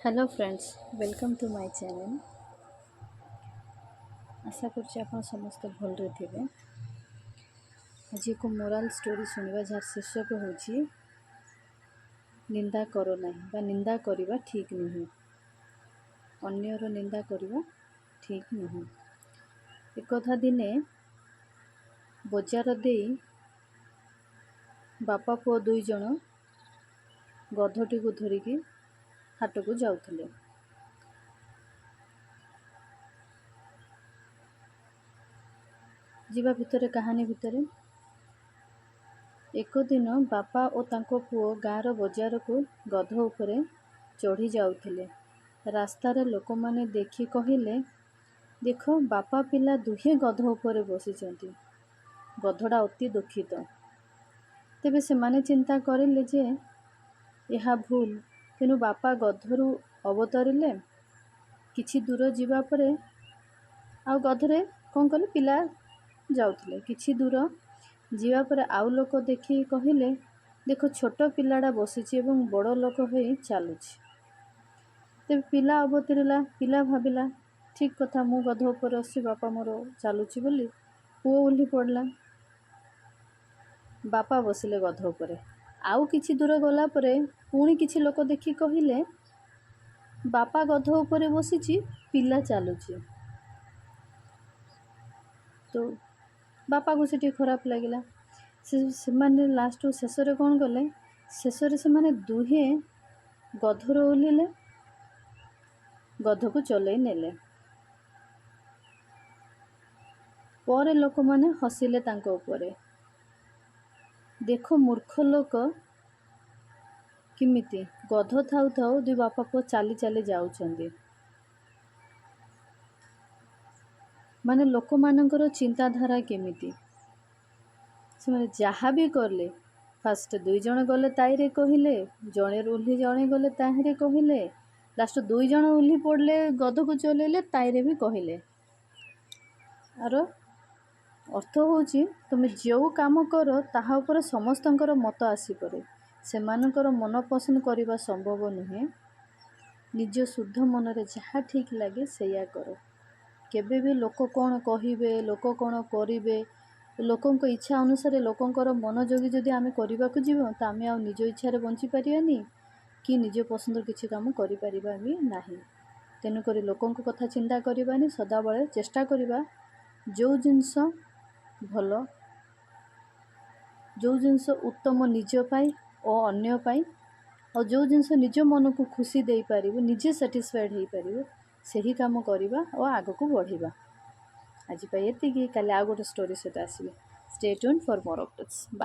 Hello friends, welcome to my channel. ଆଶା କରୁଛି ଆପଣ ସମସ୍ତେ ଭଲରେ ଥିବେ। ଆଜି ଏକ ମୋରାଲ୍ ଷ୍ଟୋରି ଶୁଣିବା, ଯାହାର ଶୀର୍ଷକ ହେଉଛି ନିନ୍ଦା କର ନାହିଁ ବା ନିନ୍ଦା କରିବା ଠିକ୍ ନୁହେଁ। ଅନ୍ୟର ନିନ୍ଦା କରିବା ଠିକ୍ ନୁହେଁ। ଏକଥା ଦିନେ ବଜାର ଦେଇ ବାପା ପୁଅ ଦୁଇ ଜଣ ଗଧଟିକୁ ଧରିକି ହାଟକୁ ଯାଉଥିଲେ। ଯିବା ଭିତରେ, କାହାଣୀ ଭିତରେ, ଏକ ଦିନ ବାପା ଓ ତାଙ୍କ ପୁଅ ଗାଁର ବଜାରକୁ ଗଧ ଉପରେ ଚଢ଼ି ଯାଉଥିଲେ। ରାସ୍ତାରେ ଲୋକମାନେ ଦେଖି କହିଲେ, "ଦେଖ, ବାପା ପିଲା ଦୁହେଁ ଗଧ ଉପରେ ବସିଛନ୍ତି। ଗଧଟା ଅତି ଦୁଃଖିତ।" ତେବେ ସେମାନେ ଚିନ୍ତା କରିଲେ ଯେ ଏହା ଭୁଲ। ତେଣୁ ବାପା ଗଧରୁ ଅବତରିଲେ। କିଛି ଦୂର ଯିବା ପରେ ଆଉ ଗଧରେ କ'ଣ କଲେ, ପିଲା ଯାଉଥିଲେ। କିଛି ଦୂର ଯିବା ପରେ ଆଉ ଲୋକ ଦେଖି କହିଲେ, "ଦେଖ, ଛୋଟ ପିଲାଟା ବସିଛି ଏବଂ ବଡ଼ ଲୋକ ହୋଇ ଚାଲୁଛି।" ତେବେ ପିଲା ଅବତରିଲା। ପିଲା ଭାବିଲା, ଠିକ୍ କଥା, ମୁଁ ଗଧ ଉପରେ ବସିଛି, ବାପା ମୋର ଚାଲୁଛି ବୋଲି। ପୁଅ ଓହ୍ଲି ପଡ଼ିଲା, ବାପା ବସିଲେ ଗଧ ଉପରେ। ଆଉ କିଛି ଦୂର ଗଲା ପରେ ପୁଣି କିଛି ଲୋକ ଦେଖି କହିଲେ, "ବାପା ଗଧ ଉପରେ ବସିଛି, ପିଲା ଚାଲୁଛି।" ତ ବାପାକୁ ସେଠି ଖରାପ ଲାଗିଲା। ସେ ସେମାନେ ଲାଷ୍ଟକୁ ଶେଷରେ କ'ଣ କଲେ? ଶେଷରେ ସେମାନେ ଦୁହେଁ ଗଧରୁ ଓହ୍ଲିଲେ, ଗଧକୁ ଚଲେଇ ନେଲେ। ପରେ ଲୋକମାନେ ହସିଲେ ତାଙ୍କ ଉପରେ, "ଦେଖ, ମୂର୍ଖ ଲୋକ କେମିତି ଗଧ ଥାଉ ଥାଉ ଦୁଇ ବାପା ପୁଅ ଚାଲି ଚାଲି ଯାଉଛନ୍ତି।" ମାନେ ଲୋକମାନଙ୍କର ଚିନ୍ତାଧାରା କେମିତି। ସେମାନେ ଯାହା ବି କଲେ, ଫାଷ୍ଟ ଦୁଇ ଜଣ ଗଲେ ତାଇରେ କହିଲେ, ଜଣେ ଓହ୍ଲି ଜଣେ ଗଲେ ତାହିଁରେ କହିଲେ, ଲାଷ୍ଟ ଦୁଇ ଜଣ ଓହ୍ଲି ପଡ଼ିଲେ, ଗଧକୁ ଚଲେଇଲେ, ତାଇରେ ବି କହିଲେ। ଆର ଅର୍ଥ ହେଉଛି, ତୁମେ ଯେଉଁ କାମ କର ତାହା ଉପରେ ସମସ୍ତଙ୍କର ମତ ଆସିପାରେ। ସେମାନଙ୍କର ମନ ପସନ୍ଦ କରିବା ସମ୍ଭବ ନୁହେଁ। ନିଜ ଶୁଦ୍ଧ ମନରେ ଯାହା ଠିକ୍ ଲାଗେ ସେଇଆ କର। କେବେ ବି ଲୋକ କ'ଣ କହିବେ, ଲୋକ କ'ଣ କରିବେ, ଲୋକଙ୍କ ଇଚ୍ଛା ଅନୁସାରେ, ଲୋକଙ୍କର ମନୋଯୋଗୀ ଯଦି ଆମେ କରିବାକୁ ଯିବ, ତ ଆମେ ଆଉ ନିଜ ଇଚ୍ଛାରେ ବଞ୍ଚିପାରିବାନି କି ନିଜ ପସନ୍ଦର କିଛି କାମ କରିପାରିବା ବି ନାହିଁ। ତେଣୁକରି ଲୋକଙ୍କ କଥା ଚିନ୍ତା କରିବାନି। ସଦାବେଳେ ଚେଷ୍ଟା କରିବା ଯେଉଁ ଜିନିଷ ଭଲ, ଯେଉଁ ଜିନିଷ ଉତ୍ତମ ନିଜ ପାଇଁ ଓ ଅନ୍ୟ ପାଇଁ, ଆଉ ଯେଉଁ ଜିନିଷ ନିଜ ମନକୁ ଖୁସି ଦେଇପାରିବ, ନିଜେ ସାଟିସ୍ଫାଏଡ଼୍ ହେଇପାରିବ, ସେହି କାମ କରିବା ଓ ଆଗକୁ ବଢ଼ିବା। ଆଜି ପାଇଁ ଏତିକି। କାଲି ଆଉ ଗୋଟେ ଷ୍ଟୋରି ସହିତ ଆସିବି। Stay tuned for more updates. Bye.